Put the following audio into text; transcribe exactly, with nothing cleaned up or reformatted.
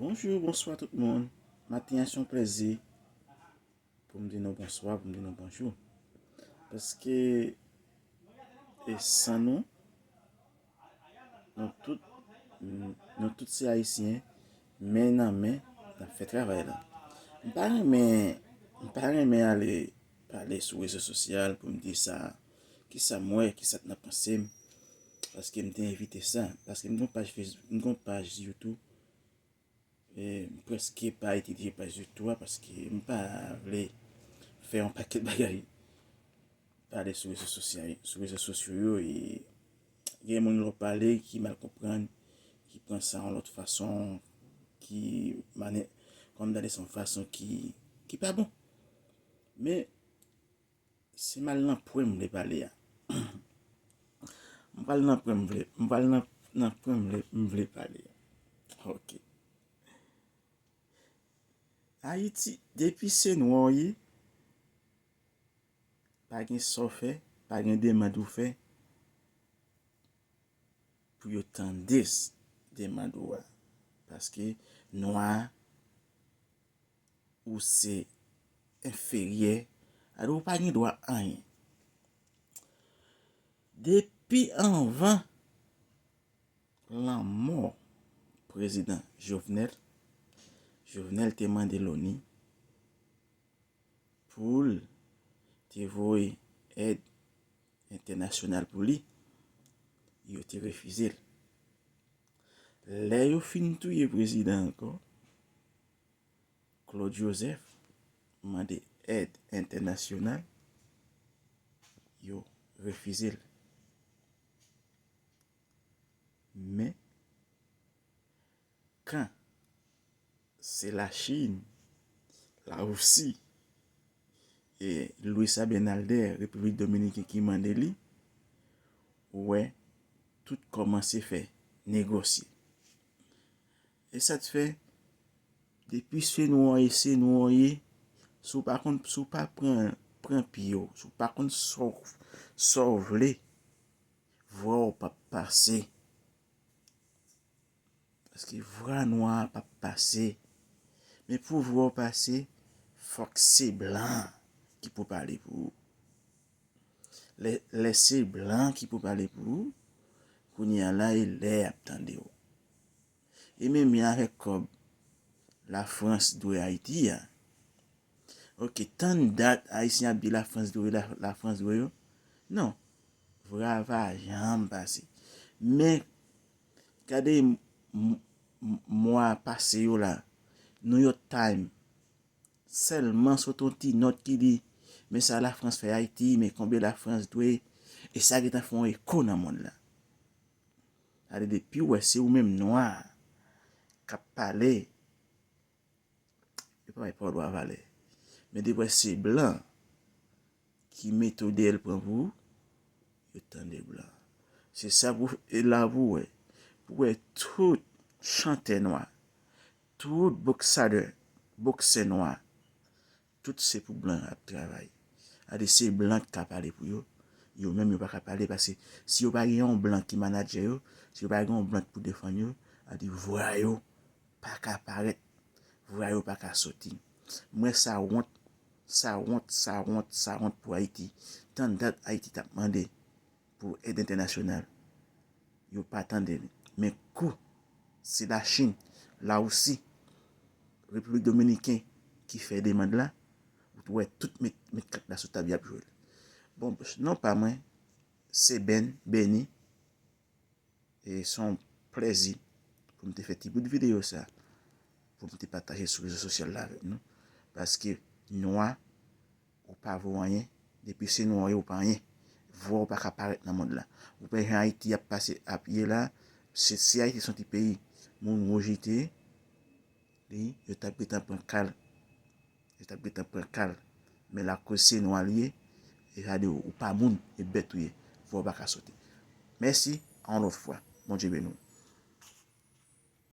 Bonjou, bonswa tout moun. Maten an se yon plèzi pou m di nou bonswa, pou m di nou bonjou. Paske e san nou, nou tout, nou tout se Ayisyen, men nan men, n ap fè travay la. M pa renmen, m pa renmen ale pale sou rezo sosyal pou m di sa, kisa m wè, kisa k nan panse m. Paske m te evite sa. Paske m gen yon paj Facebook, m gen yon paj YouTube. E m prèske pa itilije paj YouTube a paske m pa vle fè yon pakèt bagay pale sou rezo sosyal, sou rezo sosyo yo. E gen moun lè w pale ki mal konprann, ki pran sa yon lòt fason, ki mane, kòm dade se yon fason ki, ki pa bon. Men se mal nan pwen m vle pale a. M pral nan pwen m vle, m pral nan, nan pwen m vle, m vle pale a. Ok. Ayiti, depi se nwa w ye, pa gen sa w fè, pa gen demann ou fè pou yo tande s-, demann ou a. Paske nwa a, ou se enferyè, alò ou pa gen dwa anyen. Depi anvan lanmò prezidan Jovenel, Jovenel te mande Loni pou l te voye èd entènasyonal pou li, yo te refize l. Lè yo fin touye prezidan ankò, Claude Joseph mande èd entènasyonal, yo refize l. Men, kan se Lachin, Larisi, e Luis Abinader, Repiblik Dominiken, ki mande li, ou wè, tout kòmanse fè negosye. E sa t fè, depi se nwa w ye, se nwa w ye, si w pa konn, si w pa pran, pran pye w, si w pa konn sa w, sa w vle, vwa w p ap pase. Paske vwa nwa a p ap pase. Men pou vwa w pase, fòk se blan ki pou pale pou ou. Lè, lè se blan ki pou pale pou ou, kounye a la, e lè y ap tande w. E menm jan avèk kòb Lafrans dwe Ayiti a. Ok, tann dat Ayisyen ap di Lafrans dwe, la, Lafrans dwe yo. Non, vwa a pa janm pase. Men, gade m-, m-, m-, mwa pase yo la, New York Times sèlman sot yon ti nòt ki di, men sa Lafrans fè Ayiti, men konbyen Lafrans dwe, e sa gentan fè yon eko nan mond lan. Gade, depi w wè se ou menm nwa a k ap pale, yo pa bay pawòl ou a valè. Men depi w wè se blan ki mete w dèyè l pran pou ou, yo tande blan. Se sa pou, e la pou w wè. Pou w wè tout chantè nwa, tout boksadè, boksè nwa, tout se pou blan ap travay. Gade, se blan ki ka pale pou yo. Yo menm yo pa ka pale, paske si yo pa gen yon blan ki manadjè yo, si yo pa gen yon blan ki pou defann yo, gade, vwa yo pa ka parèt, vwa yo pa ka soti. M wè sa wont, sa wont, sa wont, sa wont pou Ayiti. Tann dat Ayiti t ap mande pou èd entènasyonal, yo pa tande li. Men kou se Lachin, Larisi, Repiblik Dominiken ki fè demann la, ou t wè tout met, met kat la sou tab y ap jwe l. Bon, non pa mwen, se Ben Benny. E se yon plèzi pou m te fè ti bout videyo sa, pou m te pataje sou rezo sosyal la avèk nou. Paske nwa, ou pa vo anyen. Depi se nwa w ye, ou pa anyen. Vwa w pa ka parèt nan mond la. Ou pa wè jan Ayiti ap pase, ap ye la. Se, si Ayiti se yon ti peyi moun wouj li te ye, li, yo t ap gentan pran kal. Yo t ap gentan pran kal. Men lakoz se nwa l ye, e sa di w, ou pa moun, e bèt ou ye. Vwa w pa ka soti. Mèsi, a yon lòt fwa. Bondye beni w.